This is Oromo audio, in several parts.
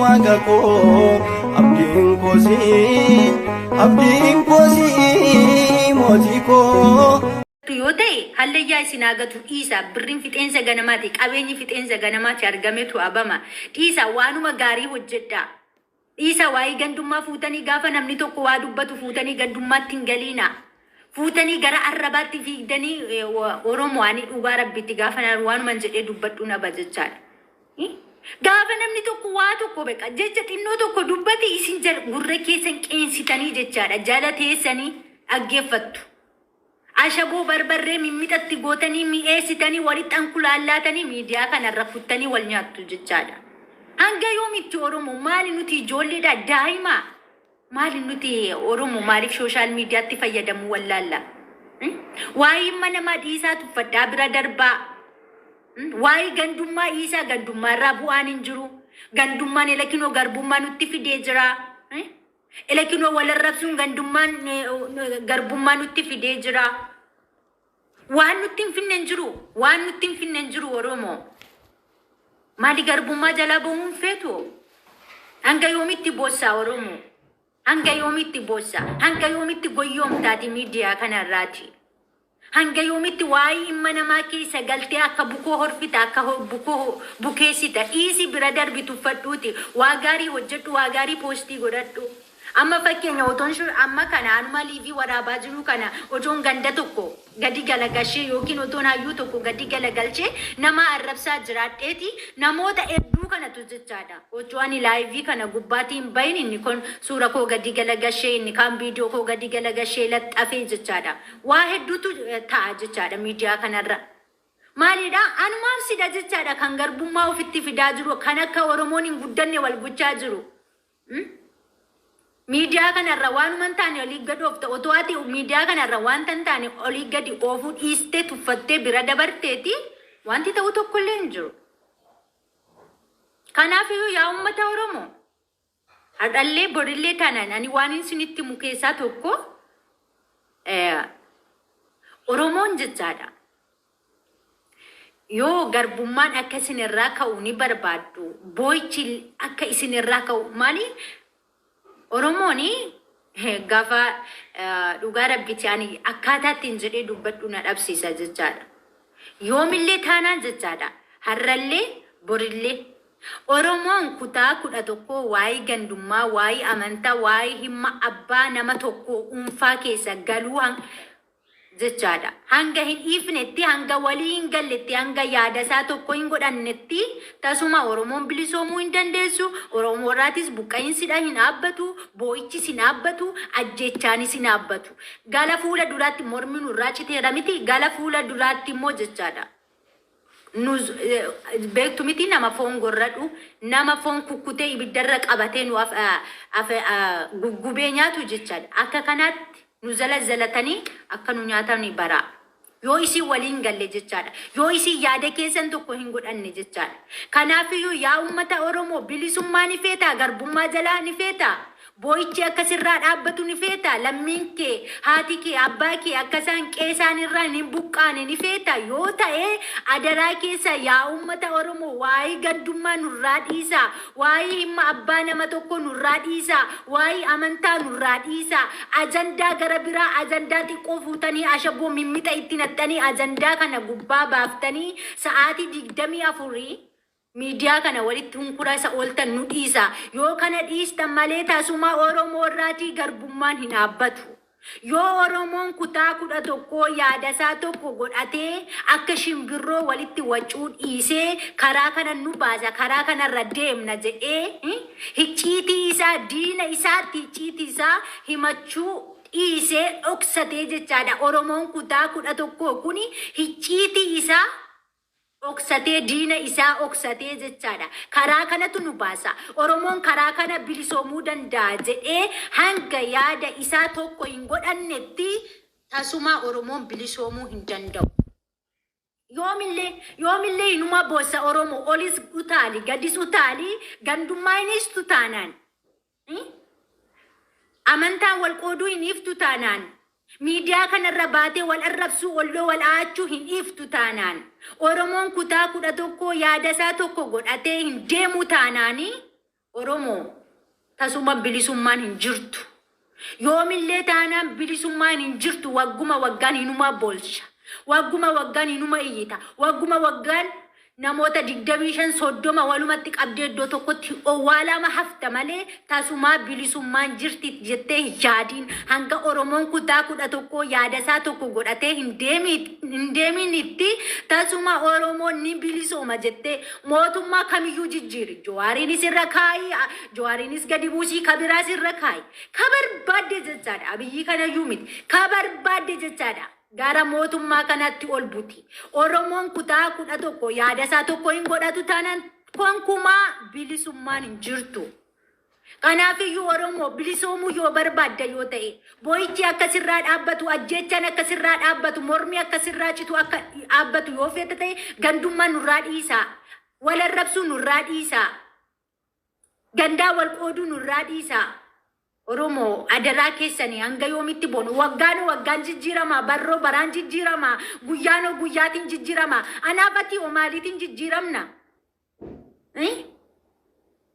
Waaqa koo, abdiin koo sii, abdiin koo sii, mootii koo. Yoo ta'e hallayyaa isin haa gatu. Dhiisa, birriin fixeensa ganamaati, qabeenyi fixeensa ganamaati, argametu abama. Dhiisa, waanuma gaarii hojjedhaa. Dhiisa, waa'ee gandummaa fuutanii gaafa namni tokko waa dubbatu fuutanii gandummaatti hin galiina. Fuutanii gara arrabaatti fiigdanii. Oromoo, ani dhugaa Rabbitti gaafa waanuman jedhee dubbadhu naba jechaadha. Gaafa namni tokko waa tokko beqa jecha xinnoo tokko dubbate, isin gurra keessan qeensitanii jechaadha, jala teessanii dhaggeeffattu. Ashaboo barbarree mimmixatti gootanii mi'eessitanii walitti ankulaallaatanii miidiyaa kanarra kuttanii wal nyaattu jechaadha. Hanga yoomitti, Oromoo? Maali nuti, ijoolleedha, daa'ima? Maali nuti, Oromoo? Maaliif social mediatti fayyadamuu wallaalla? Waa'ee mana namaa dhiisaa, tuffadhaa bira darbaa. Waa'ee gandummaa dhiisaa, gandummaa irraa bu'aan hin jiru. Gandummaan elakinoo garbummaa nutti fidee jira. Elakinoo walarrabsuun gandummaan garbummaa nutti fidee jira. Waan nutti hin finne hin jiru. Waan nutti hin finne hin jiru, Oromoo. Maali, garbummaa jalaa bahuun feetu? Hanga yoomitti boossaa, Oromoo? Hanga yoomitti boossaa? Hanga yoomitti goyyoomtaati miidiyaa kanarraati? Hanga yoomitti waa'ee dhimma namaa keessa galtee akka bukoo horfita, akka bukoo bukeessita? Dhiisi, bira darbi, tuffadhuuti. Waa gaarii hojjedhu, waa gaarii post godhadhu. Amma fakkeenya otoon amma kana anuma live waraabaa jiru kana otoon ganda tokko gadi galagashee yookiin otoon hayyuu tokko gadi galagalchee nama arrabsaa jiraadheeti, namoota hedduu kanatu jechaadha. Otoo ani live kana gubbaatiin hin bahin, inni kun suura koo gadi galagashee, inni kaan viidiyoo koo gadi galagashee laxxafee jechaadha. Waa hedduutu ta'a jechaadha miidiyaa kanarra. Maalidha? Anumaaf sida jechaadha kan garbummaa ofitti fidaa jiru, kan akka Oromoon hin guddanne wal gochaa jiru. Miidiyaa kanarra waanuma hin taane olii gadi oofta. Otoo ati miidiyaa kanarra wanta hin taane olii gadi oofuu dhiistee tuffattee bira dabarteeti, wanti ta'u tokkollee hin jiru. Kanaafiyyuu yaa uummata Oromoo, har'allee borillee taanaan ani waan isinitti himu keessaa tokko, Oromoon jechaadha. Yoo garbummaan akka isinirraa ka'u ni barbaaddu. Boo'ichi akka isinirraa ka'u maali? Oromoon gaafa dhugaa Rabbitti ani akkaataa ittiin jedhee dubbadhu na dhabsiisa jechaadha. Yoomillee taanaan jechaadha. Har'allee borillee. Oromoon kutaa 11 waa'ee gandummaa, waa'ee amantaa, waa'ee himma abbaa nama tokko dhuunfaa keessa galuu jechaadha. Hanga hin dhiifnetti, hanga walii hin galletti, hanga yaada isaa tokko hin godhannetti tasuma Oromoon bilisoomuu hin dandeessu. Oromoo irraatis buqqa'iinsidha hin dhaabbatu, boo'ichis hin dhaabbatu, ajjechaanis hin dhaabbatu. Gala fuula duraatti mormi nurraa citeera miti, gala fuula duraatti immoo jechaadha. Nu beektu miti, nama foon gorradhu, nama foon kukkutee ibiddarra qabatee nu guggubee nyaatu jechaadha. Akka kanaatti nu zalazzalatanii akka nu nyaatan bara. Yoo isin waliin galle jechaadha. Yoo isin yaada keessan tokko hin godhanne jechaadha. Kanaafiyyuu yaa uummata Oromoo, bilisummaa ni feetaa, garbummaa jalaa ni feetaa? Boo'ichi akkasirraa dhaabbatu ni feetaa? Lammiin kee, haati kee, abbaa kee akka isaan qe'ee irraa hin buqqaane ni feetaa? Yoo ta'e adaraa keessa yaa uummata Oromoo, waa'ee gandummaa nurraa dhiisaa. Waa'ee himma abbaa nama tokko nurraa dhiisaa. Waa'ee amantaa nurraa dhiisaa. Ajandaa gara biraa, ajandaa xiqqoo fuutanii ashaboo mimmixa itti naxxanii ajandaa kana gubbaa baaftanii sa'aatii 24 miidiyaa kana walitti hunkura isa ooltan nu dhiisa. Yoo kana dhiistan malee tasuma Oromoo irraatii garbummaan hin dhaabbatu. Yoo Oromoon kutaa 11 yaadasaa tokko godhatee akka shimbirroo walitti wacuu dhiisee karaa kana nu baasa, karaa kanarra deemna jedhee, hicciitii isaa diina isaatti hicciitii isaa himachuu dhiisee dhoksatee jechaadha. Oromoon kutaa 11 kuni hicciitii isaa dhoksatee, diina isaa dhoksatee jechaadha. Karaa kanatu nu baasa. Oromoon karaa kana bilisoomuu danda'a jedhee hanga yaada isaa tokko hin godhannetti tasuma Oromoon bilisoomuu hin danda'u. Yoomillee yoomillee inuma boossa Oromoo, olis utaali gadis utaali, gandummaa hin hiistu taanaan. Amantaan wal qooduu hin dhiiftu taanaan. Miidiyaa kanarra baatee wal arrabsuu, olloo wal aachuu hin dhiiftu taanaan. Oromoon kutaa 11 yaada isaa tokko godhatee hin deemu taanaanii. Oromoo tasuma bilisummaan hin jirtu. Yoomillee taanaan bilisummaan hin jirtu wagguma waggaan hinuma bolsha. Wagguma waggaan hinuma iyyita. Wagguma waggaan namoota 25 30 walumatti qabdee iddoo tokkotti owwaalama hafta malee tasumaa bilisummaan jirti jettee hin yaadiin. Hanga Oromoon kutaa 11 yaadasaa tokko godhatee hin deeminitti tasuma Oromoon ni bilisooma jettee mootummaa kamiyyuu jijjiiri. Jawaariinis irra kaayi, Jawaariinis gadi buusii, kabiraas irra kaayi. Ka barbaadde jechaadha. Abiyyi kanayyuu miti. Ka barbaadde jechaadha. Gara mootummaa kanatti ol buti. Oromoon kutaa 11 yaadasaa tokko hin godhatu taanaan konkumaa bilisummaan hin jirtu. Kanaafiyyuu Oromoo bilisoomuu yoo barbaadda yoo ta'e, boo'ichi akkasirraa dhaabbatu, ajjeechaan akkasirraa dhaabbatu, mormi akkasirraa citu akka dhaabbatu yoo feete ta'e, gandummaa nurraa dhiisaa. Wal arrabsuu nurraa dhiisaa. Gandaa wal qooduu nurraa dhiisaa. Oromoo adaraa keessanii hanga yoomitti boonu? Waggaan waggaan jijjiirama, barroo baraan jijjiirama, guyyaanoo guyyaatiin jijjiirama. Anaaf ati hoo maaliitiin jijjiiramna?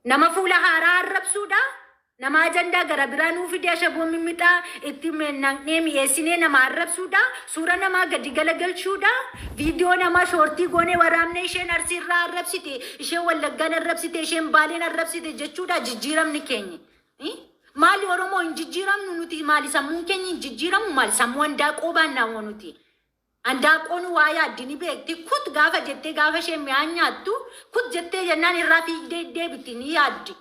Nama fuula haaraa arrabsuudha? Nama ajandaa gara biraa nuu fidee ashaboo mimmixaa itti naqnee mi'eessinee nama arrabsuudha? Suura namaa gadi galagalchuudha? Viidiyoo namaa shortii goonee waraabnee isheen Arsiirraa arrabsite, isheen Wallaggaan arrabsite, isheen Baaleen arrabsite jechuudha jijjiiramni keenya? Maali Oromoo hin jijjiiramnu nuti? Maali sammuun keenya hin jijjiiramu? Maali sammuu handaaqoo baannaa moo nuti? Handaaqoon waa yaaddi ni beekti. Kut gaafa jettee gaafa isheen mi'aan nyaattu kut jettee jennaan irraa fiigdee deebiti ni yaaddi.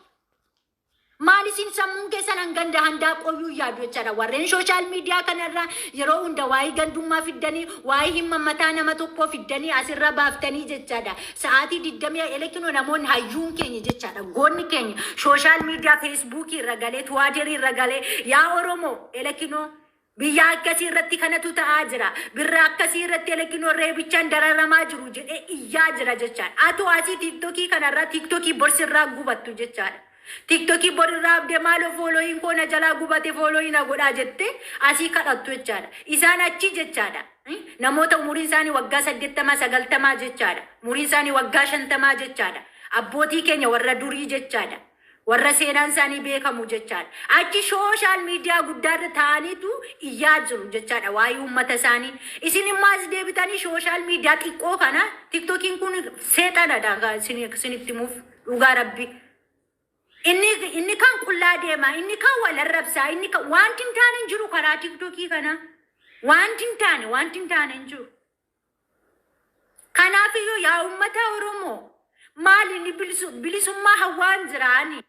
Maali isin sammuun keessan hanganda handaaqooyyuu yaadu jechaadha. Warreen social media kanarra yeroo hunda waa'ee gandummaa fiddanii, waa'ee himma mataa nama tokkoo fiddanii asirra baaftanii jechaadha. Sa'aatii digdamii elekinoo namoonni hayyuun keenya jechaadha. Goonni keenya social media Facebookii irra galee, Twitterii irra galee, yaa Oromoo elekinoo biyya akkasii irratti kanatu ta'aa jira. Birra akkasii irratti elekinoo reebichaan dararamaa jiru jedhee iyyaa jira jechaadha. Atu asii TikTokii kanarraa TikTokii borsirraa gubattu jechaadha. TikTokii borirraa abdee maaloo following koo na jalaa gubate follow na godhaa jettee asii kadhattu jechaadha. Isaan achi jechaadha. Namoota umuriin isaanii waggaa 80 90 jechaadha. Umuriin isaanii waggaa 50 jechaadha. Abbootii keenya warra durii jechaadha. Warra seenaan isaanii beekamu jechaadha. Achi social media guddaarra taa'aniitu iyyaa jiru jechaadha waa'ee uummata isaanii. Isin immoo as deebitanii social media xiqqoo kana, TikTokiin kun seexanadha isinitti himuuf dhugaa rabbi. Inni kan qullaa deema, inni kan wal arrabsaa, inni kan wanti hin taane hin jiru karaa TikTokii kana. Wanti hin taane, wanti hin taane hin jiru. Kanaafiyyuu yaa uummata Oromoo, maali inni bilisummaa hawaan jiraani?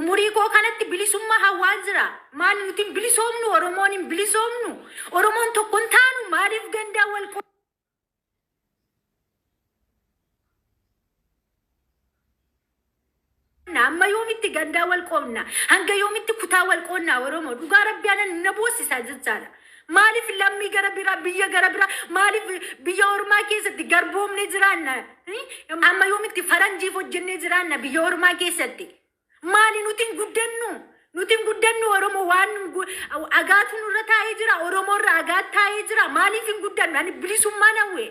Umurii koo kanatti bilisummaa hawaan jira. Maali nuti hin bilisoomnu? Oromoon hin bilisoomnu? Oromoon tokko hin taanu? Maaliif gandaa wal qoodna? Amma yoomitti gandaa wal qoodna? Hanga yoomitti kutaa wal qoodna Oromoo? Dhugaa rabbi anan na boossisaa jechaadha. Maaliif lammii gara biraa, biyya gara biraa, maaliif biyya ormaa keessatti garboomnee jiraanna? Amma yoomitti faranjiif hojjennee jiraanna biyya ormaa keessatti? Maali nuti hin guddannu? Nuti hin guddannu Oromoo? Waan agaatu nurra taa'ee jira. Oromoo irra agaat taa'ee jira. Maaliif hin guddannu? Ani bilisummaa hawwe.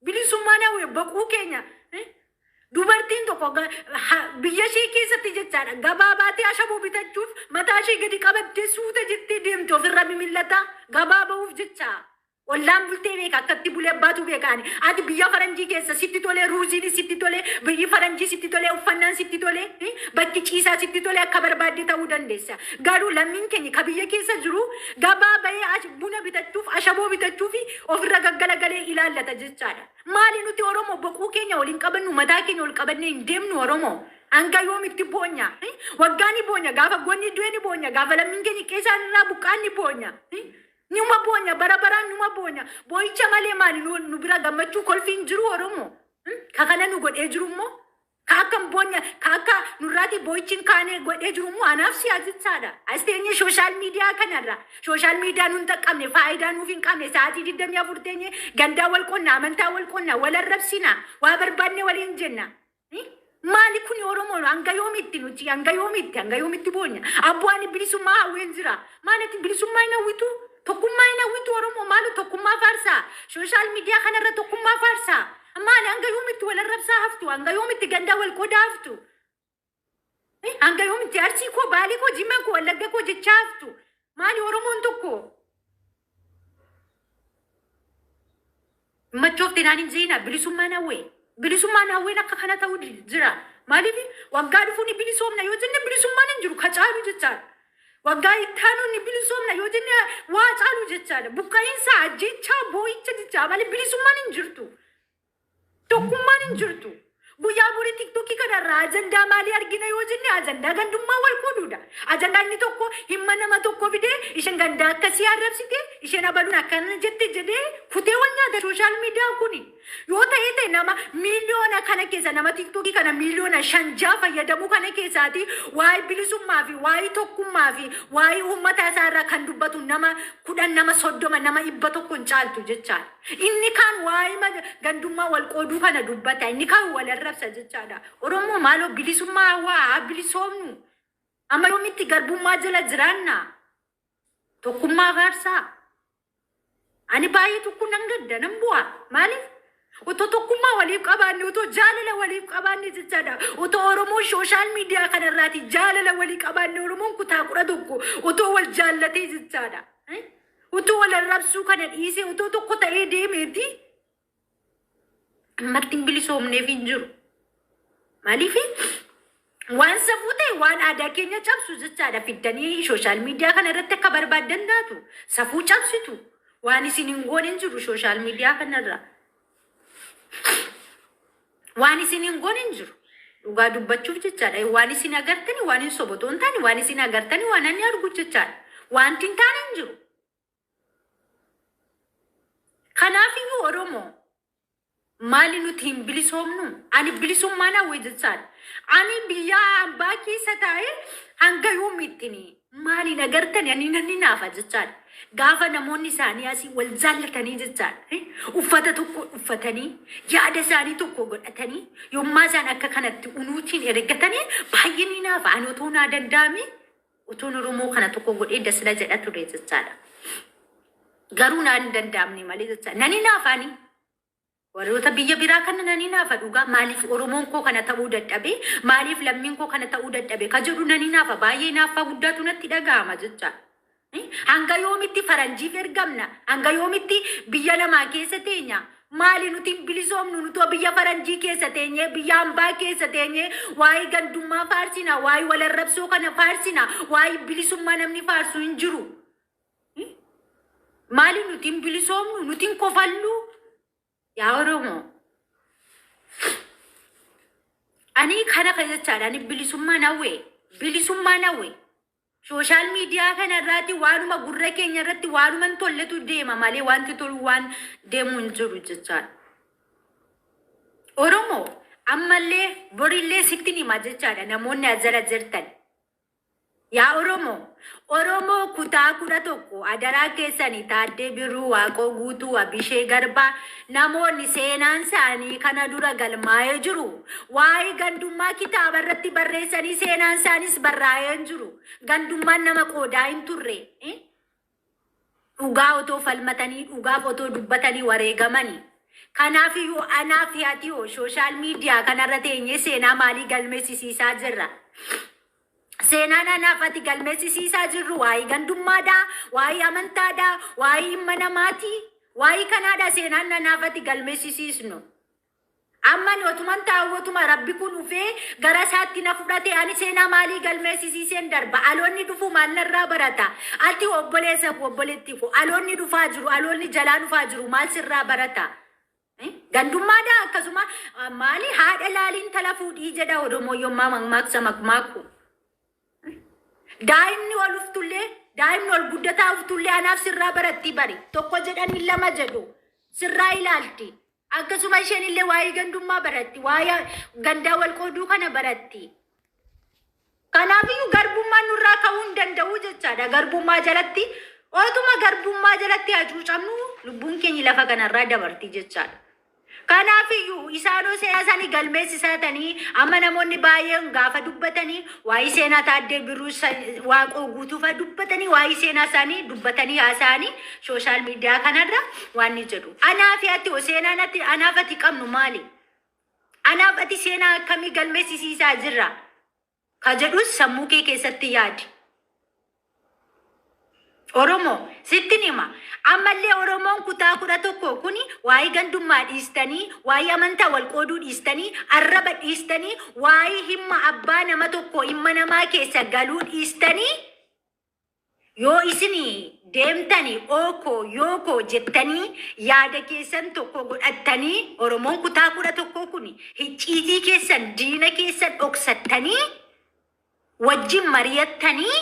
Bilisummaan hawwe boquu keenya. Dubartiin tokko biyya ishee keessatti jechaadha. Gabaa baatee ashaboo bitachuuf mataa ishee gadi qabattee suuta jettee deemti ofirra mimillata gabaa ba'uuf jecha. Ollaan bultee beeka, akkatti bulee abbaatu beeka ani. Ati biyya faranjii keessa sitti tolee, ruuziin sitti tolee, biyyi faranjii sitti tolee, uffannaan sitti tolee, bakki ciisaa sitti tolee akka barbaadde ta'uu dandeessa. Garuu lammiin keenya ka biyya keessa jiru gabaa bahee buna bitachuuf, ashaboo bitachuuf ofirra gaggalagalee ilaallata jechaadha. Maali nuti Oromoo boquu keenya waliin qabannu, mataa keenya ol qabannee hin deemnu Oromoo? Hanga yoomitti boonya? Waggaa ni boonya, gaafa goonni du'e ni boonya, gaafa lammiin keenya qeesaan irraa buqqaan ni boonya. Numa boonya, bara baraan numa boonya. Boo'icha malee maali nu bira gammachuu kolfiin jiru Oromoo? Ka kana nu godhee jiru immoo, ka akka hin boonya, ka akka nurraatii boo'ichi hin kaane godhee jiru immoo anaaf si jechaadha. As teenye social media kanarra. Social media nun xaqqabne, faayidaa nuuf hin qabne, sa'aatii 24 teenye gandaa wal qonna, amantaa wal qonna, wal arrabsina, waa barbaanne waliin jenna. Maali kuni Oromoon? Hanga yoomitti nuti, hanga yoomitti, hanga yoomitti boonya? Abboo ani bilisummaa hawween jira. Maali bilisummaa hin hawwitu? Tokkummaa hin hawwitu Oromoo? Maali tokkummaa faarsaa? Social media kanarra tokkummaa faarsaa. Maali Maali hanga yoomitti wal arrabsaa haftu? Hanga yoomitti gandaa wal qoodaa haftu? Hanga yoomitti Arsii koo, Baalee koo, Jimmaa koo, Wallagga koo jechaa haftu? Maali Oromoon tokko? Machoofte naan hin jeena bilisummaan hawwee. Bilisummaan hawween akka kana ta'uu jira. Maaliif waggaa dhufu ni bilisoomna yoo jenne bilisummaan hin jiru ka caalu jechaadha. Waggaa itti aanu ni bilisoomna yoo jenne waa caalu jechaadha. Buqqa'iinsa, ajjeechaa, boo'icha jechaa malee bilisummaan hin jirtu. Tokkummaan hin jirtu. Guyyaa borii TikTokii kanarraa ajandaa maalii argina yoo jenne ajandaa gandummaa wal qooduudha. Ajandaa inni tokko himma nama tokko fidee isheen gandaa akkasii arrabsite, isheen abaluun akkana jette jedhee kutee wal nyaata social media kuni. Yoo ta'ee ta'e nama miiliyoona kana keessa nama TikTokii kana miiliyoona 5-6 fayyadamuu kana keessaati waa'ee bilisummaa fi waa'ee tokkummaa fi waa'ee uummata isaa irraa kan dubbatu nama 10, nama 30, nama 100 hin caaltu jechaadha. Inni kaan waa'ee gandummaa wal qooduu kana dubbata. Inni kaan wal arrabsa jechaadha. Oromoo maaloo bilisummaa hawaa haa bilisoomnu. Amma yoomitti garbummaa jala jiraanna? Tokkummaa faarsaa. Ani baay'ee tokko nan gadda, nan bu'a. Maaliif? Otoo tokkummaa waliif qabaanne, otoo jaalala waliif qabaanne jechaadha. Otoo Oromoon social media kanarraati jaalala walii qabaanne, Oromoon kutaa 11 otoo wal jaallatee jechaadha. Otoo wal arrabsuu kana dhiisee otoo tokko ta'ee deemeeti ammatti hin bilisoomneef hin jiru. Maaliif waan safuu ta'e, waan aadaa keenya cabsu jechaadha fiddanii social media kana irratti akka barbaaddan taatu, safuu cabsitu, waan isin hin goone hin jiru social media kanarra. Waan isin hin goone hin jiru. Dhugaa dubbachuuf jechaadha. Waan isin agartani waan hin sobotoo hin taane, waan isin agartani waan ani argu jechaadha. Wanti hin taane hin jiru. Kanaafiyyuu Oromoo maali nuti hin bilisoomnu? Ani bilisummaan hawwe jechaadha. Ani biyya hambaa keessa taa'ee hanga yoomiittini maaliin agartani ani nan hinaafa jechaadha. Gaafa namoonni isaanii asii wal jaallatanii jechaadha. Uffata tokko uffatanii, yaada isaanii tokko godhatanii, yommaa isaan akka kanatti unuutiin ergatanii baay'ee ni hinaafa. Ani otoo naa danda'ame otoon Oromoo kana tokko godhee dasla jedha ture jechaadha. Garuu naan hin danda'amne malee jechaadha. Nan hinaafa ani. Warroota biyya biraa kana nan hinaafa dhugaa. Maaliif Oromoon koo kana ta'uu dadhabe? Maaliif lammiin koo kana ta'uu dadhabe? Ka jedhu nan hinaafa. Baay'ee hinaaffaa guddaatu natti dhaga'ama jechaadha. Hanga yoomitti faranjiif ergamna? Hanga yoomitti biyya namaa keessa teenya? Maali nuti hin bilisoomnu? Nuti biyya faranjii keessa teenye, biyya hambaa keessa teenye waa'ee gandummaa faarsina, waa'ee wal arrabsoo kana faarsina, waa'ee bilisummaa namni faarsu hin jiru. Maali nuti hin bilisoomnu? Nuti hin kofallu? Yaa Oromoo. Ani kana kan jechaadha. Ani bilisummaa nawwee. Bilisummaa nawwee. Social media kana irraati waanuma gurra keenya irratti waanuma hin tolletu deema malee wanti tolu waan deemu hin jiru jechaadha. Oromoo ammallee borillee sitti hima jechaadha namoonni as jala jirtan. Yaa Oromoo, Oromoo kutaa 11, adaraa keessanii Taaddee Birruu, Waaqoo Guutuu, Abishee Garbaa, namoonni seenaan isaanii kana dura galmaa'ee jiru. Waa'ee gandummaa kitaaba irratti barreessanii seenaan isaaniis barraa'ee hin jiru. Gandummaan nama qoodaa hin turre. Dhugaa otoo falmatanii, dhugaaf otoo dubbatanii wareegamanii. Kanaafiyyuu anaa fi ati hoo social media kanarra teenyee seenaa maalii galmeessisiisaa jirra? Seenaan anaaf ati galmeessisiisaa jirru waa'ee gandummaadha, waa'ee amantaadha, waa'ee dhimma namaati. Waa'ee kanaadha seenaan anaaf ati galmeessisiisnu. Amma ani otuman taa'u, otuma rabbi kun dhufee gara isaatti na fudhate, ani seenaa maalii galmeessisiiseen darba? Aloonni dhufu maal narraa barata? Ati obboleessa koo, obboleetti koo, aloonni dhufaa jiru, aloonni jalaa dhufaa jiru maal sirraa barata? Gandummaadha akkasuma maali haadha laaliin tala fuudhii jedha Oromoo yommaa mammaaksa makmaaku. Daa'imni ol uftullee, daa'imni ol guddataa uftullee anaaf sirraa baratti bari. Tokko jedhanii lama jedhu, sirraa ilaalti. Akkasuma isheen illee waa'ee gandummaa baratti, waa'ee gandaa wal qooduu kana baratti. Kanaafiyyuu garbummaan nurraa ka'uu hin danda'u jechaadha. Garbummaa jalatti, otuma garbummaa jalatti hacuucamnu lubbuun keenya lafa kanarraa dabarti jechaadha. Kanaafiyyuu isaanoo seenaa isaanii galmeessisatanii amma namoonni baay'een gaafa dubbatanii waa'ee seenaa Taaddee Birruu, Waaqoo Guutuufaa dubbatanii, waa'ee seenaa isaanii dubbatanii haasa'anii social media kanarra waan ni jedhu. Anaa fi ati hoo seenaan ati anaaf ati qabnu maali? Anaaf ati seenaa akkamii galmeessisiisaa jirra? Ka jedhus sammuu kee keessatti yaadi. Oromoo sittin hima. Ammallee Oromoon kutaa 11 kuni waa'ee gandummaa dhiistanii, waa'ee amantaa wal qooduu dhiistanii, arraba dhiistanii, waa'ee himma abbaa nama tokko himma namaa keessa galuu dhiistanii, yoo isin deemtanii ookoo yookoo jettanii yaada keessan tokko godhattanii, Oromoon kutaa 11 kun hicciitii keessan, diina keessan dhoksattanii wajjin mari'attanii,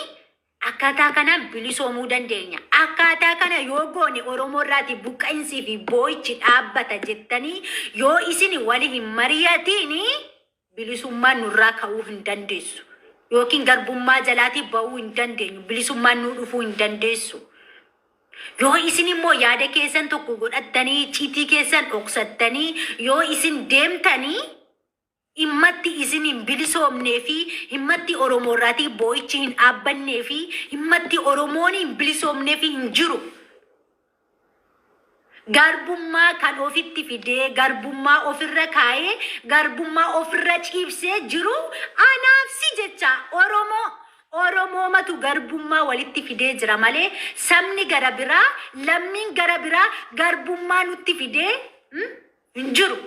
akkaataa kanaan bilisoomuu dandeenya. Akkaataa kana yoo goone Oromoo irraati buqqa'insii fi boo'ichi dhaabbata jettanii yoo isin wali hin mari'atiin, bilisummaan nurraa ka'uu hin dandeessu. Yookiin garbummaa jalaatii ba'uu hin dandeenyu. Bilisummaan nuu dhufuu hin dandeessu. Yoo isin immoo yaada keessan tokko godhattanii, icciitii keessan dhoksattanii yoo isin deemtanii, himmatti isin hin bilisoomnee fi himmatti Oromoo irraatii boo'ichi hin dhaabbannee fi himmatti Oromoon hin bilisoomnee fi hin jiru. Garbummaa kan ofitti fidee, garbummaa ofirra kaa'ee, garbummaa ofirra ciibsee jiru anaaf si jecha Oromoo. Oromoomatu garbummaa walitti fidee jira malee sabni gara biraa, lammiin gara biraa garbummaa nutti fidee hin jiru.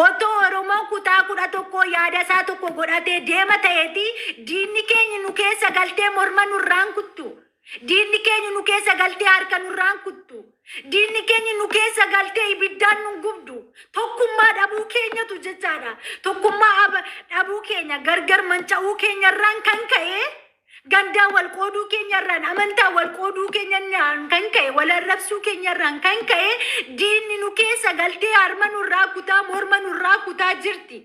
Otoo Oromoon kutaa 11 yaada isaa tokko godhatee deema ta'eeti, diinni keenya nu keessa galtee morma nurraan kuttu. Diinni keenya nu keessa galtee harka nurraan kuttu. Diinni keenya nu keessa galtee ibiddaan nu gubdu. Tokkummaa dhabuu keenyatu jechaadha. Tokkummaa dhabuu keenya, gargar manca'uu keenyarraan kan ka'e, gandaan wal qooduu keenyarraan, amantaa wal qooduu keenyarraan kan ka'e, wal arrabsuu keenyarraan kan ka'e, diinni nu keessa galtee harma nurraa kutaa, morma nurraa kutaa jirti.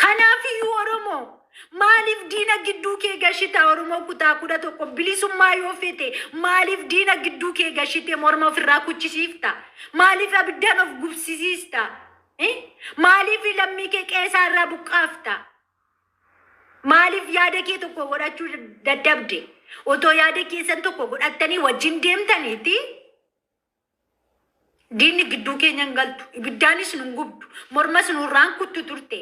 Kanaafiyyuu Oromoo, maaliif diina gidduu kee gashita? Oromoo kutaa 11, bilisummaa yoo fete maaliif diina gidduu kee gashite morma ofirraa kuchisiifta? Maaliif abiddaan of gubsisiista? Maaliif lammii kee qeesaa irraa buqqaafta? Maaliif yaada kee tokko godhachuu dadhabde? Otoo yaada keessan tokko godhattanii wajjin deemtaniiti, diinni gidduu keenya hin galtu. Ibiddaanis nu hin gubdu. Mormas nurraan kuttu turte.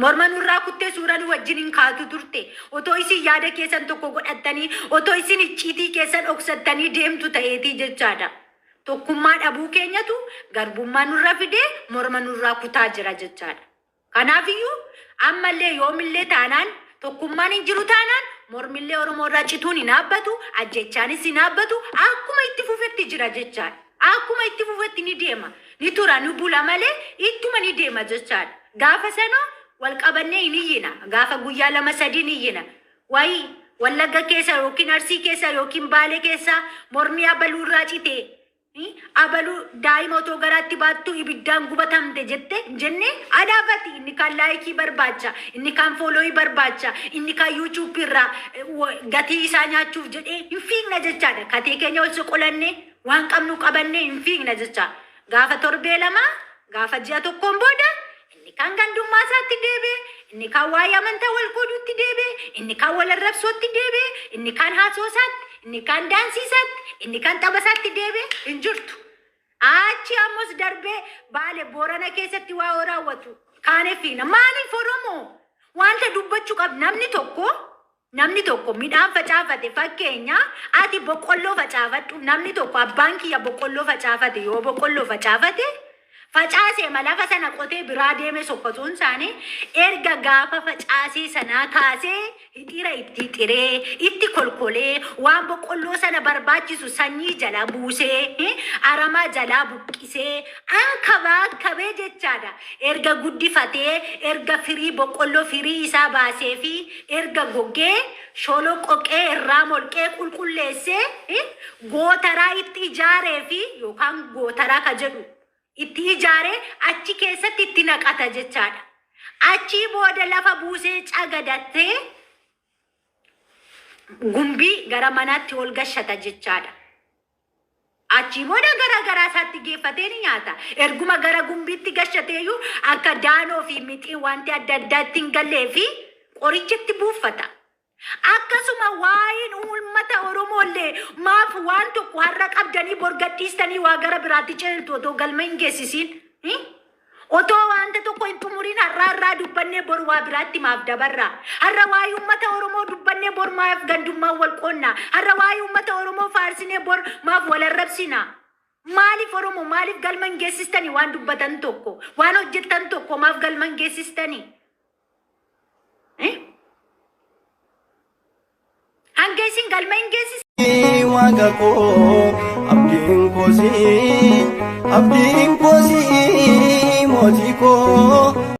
Morma nurraa kuttee suuraa nu wajjin hin kaatu turte. Otoo isin yaada keessan tokko godhattanii, otoo isin icciitii keessan dhoksattanii deemtu ta'eetii jechaadha. Tokkummaa dhabuu keenyatu garbummaa nurra fidee morma nurraa kutaa jira jechaadha. Kanaafiyyuu ammallee yoomillee taanaan, tokkummaan hin jiru taanaan, mormillee Oromoo irraa cituun hin dhaabbatu, ajjechaanis hin dhaabbatu, akkuma itti fufetti jira jechaadha. Akkuma itti fufetti ni deema. Ni tura, ni bula malee ittuma ni deema jechaadha. Gaafa sana wal qabannee hin iyyina. Gaafa guyyaa 2 3 ni iyyina. Wayii Wallagga keessa yookiin Arsii keessa yookiin Baalee keessa mormii abaluu irraa cite, abaluu daa'ima otoo garaatti baattu ibiddaan gubatamte jette jenne adaafati. Inni kaan like barbaacha, inni kaan follow barbaacha, inni kaan YouTube irraa gatii isaa nyaachuuf jedhee hin fiigna jechaadha. Katee keenya ol soqolanne, waan qabnu qabannee hin fiigna jecha. Gaafa torbee 2, gaafa ji'a tokkoon booda, inni kaan gandummaa isaatti deebi'e, inni kaan waa'ee amantaa wal qooduutti deebi'e, inni kaan wal arrabsootti deebi'e, inni kaan haasoo isaatti, inni kaan daansii isaatti, inni kaan tapha isaatti deebi'e hin jirtu. Achi ammos darbee Baale Boorana keessatti waa raawwatu kaanee fiigna. Maaliif Oromoo? Wanta dubbachuu qab namni tokko midhaan facaafate, fakkeenya ati boqqolloo facaafadhu, namni tokko, abbaan kiyya boqqolloo facaafate, yoo boqqolloo facaafate, facaasee lafa sana qotee biraa deeme sokkatuun isaanii, erga gaafa facaasee sanaa kaasee hixira itti xiree, itti kolkolee, waan boqqolloo sana barbaachisu sanyii jala buusee, aramaa jalaa buqqisee, ankabaakabee jechaadha. Erga guddifatee, erga firii boqqolloo firii isaa baasee fi erga gogee sholoqoqee irraa molqee qulqulleessee, gootaraa itti ijaaree fi yookaan gootaraa ka jedhu itti ijaaree achi keessatti itti naqata jechaadha. Achii booda lafa buusee cagadattee gumbii gara manaatti ol gashata jechaadha. Achii booda gara garaa isaatti geeffatee ni nyaata. Erguma gara gumbiitti gashateeyyuu akka daanoo fi mixiin wanti adda addaa itti hin gallee fi qoricha itti buuffata. Akkasuma waa'een uummata Oromoollee maaf waan tokko har'a qabdanii bor gadhiistanii waa gara biraatti ceeltu otoo galma hin geessisiin? Otoo wanta tokko hin xumuriin har'a irraa dubbannee bor waa biraatti maaf dabarra? Har'a waa'ee uummata Oromoo dubbannee bor maaf gandummaan wal qoonna? Har'a waa'ee uummata Oromoo faarsinee bor maaf wal arrabsina? Maaliif Oromoo, maaliif galma hin geessistanii waan dubbatan tokko? Waan hojjettan tokko maaf galma hin geessistanii? Eh? Hanga isin galma hin geessistan. Waaqa koo, abdiin koosii, abdiin koosii, mootii koo.